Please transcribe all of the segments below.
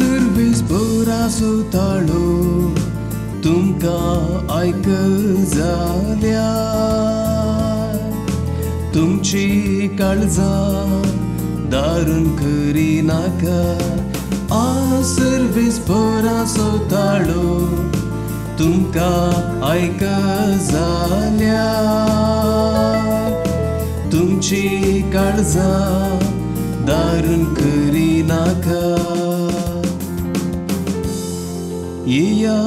Service बोराचो ताळो तुमकां आयक जाल्यार तुमची काळजां दारून करिनाका. आ सर्वीस बोराचो ताळो तुमकां आयक जाल्यार तुमची काळजां दारून करिनाका. येया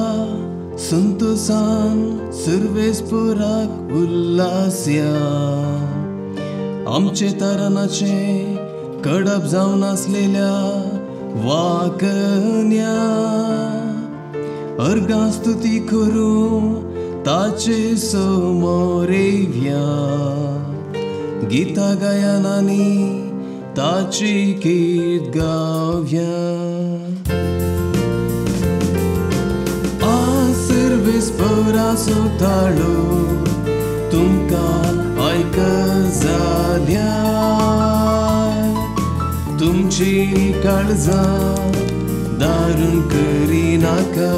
संतोसान सर्वेस्पोराक उल्लासया, आमचे तारणाचे कडप जावन आसलेल्या वाकन्या अर्गां स्तुती करूं ताचे समोर येवया, गीता गायनांनी ताची गीत गावया. आ सर्वीस बोराचो ताळो तुमकां आयक जाल्यार तुमची काळजां दारून करिनाका.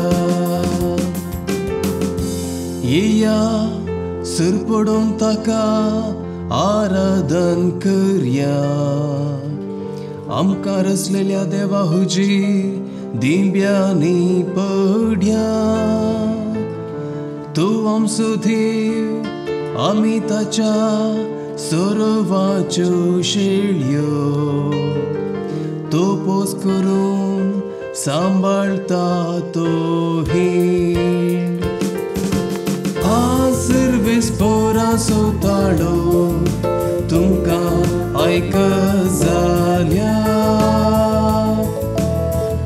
येया सरपडोन ताका आराधन करया, आमकां रचलेल्या देवा हुजीर दिंब्यांनी पडया. तूं आमचो देव, आमी ताच्या सोरोवाच्यो शेळयो, तो पोस करून सांबाळता तो हीण. आ सर्वीस बोराचो ताळो तुमकां आयक जाल्यार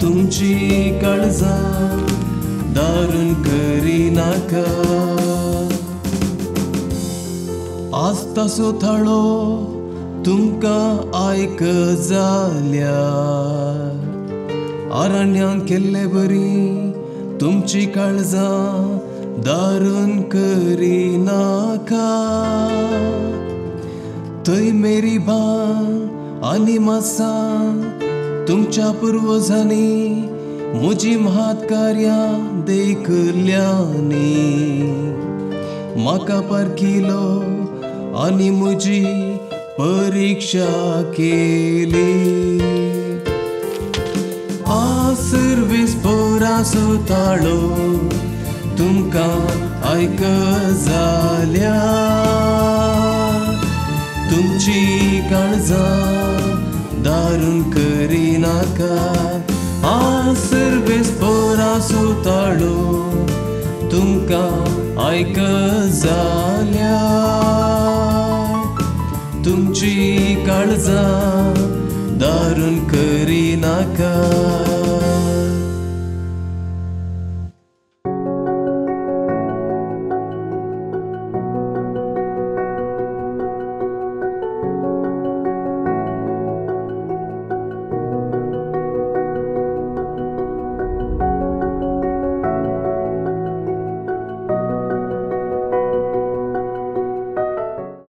तुमची काळजां दारून करिनाका. आस्ताचो थाळो तुमकां आयक जाल्यार अरण्यान केल्ले बरी तुमची काळजां दारून करिनाका. थंय मेरीबान आनी मासान तुमच्या पुर्वजांनी म्हजी म्हात कार्यां देखल्यांनी म्हाका पारखिलो आनी म्हजी परिक्षा केली. आ सर्वीस बोराचो ताळो तुमकां आयक जाल्यार तुमची काळजां दारून करिनाका. आ सर्वीस बोराचो ताळो तुमकां आयक जाल्यार तुमची काळजां दारून करिनाका.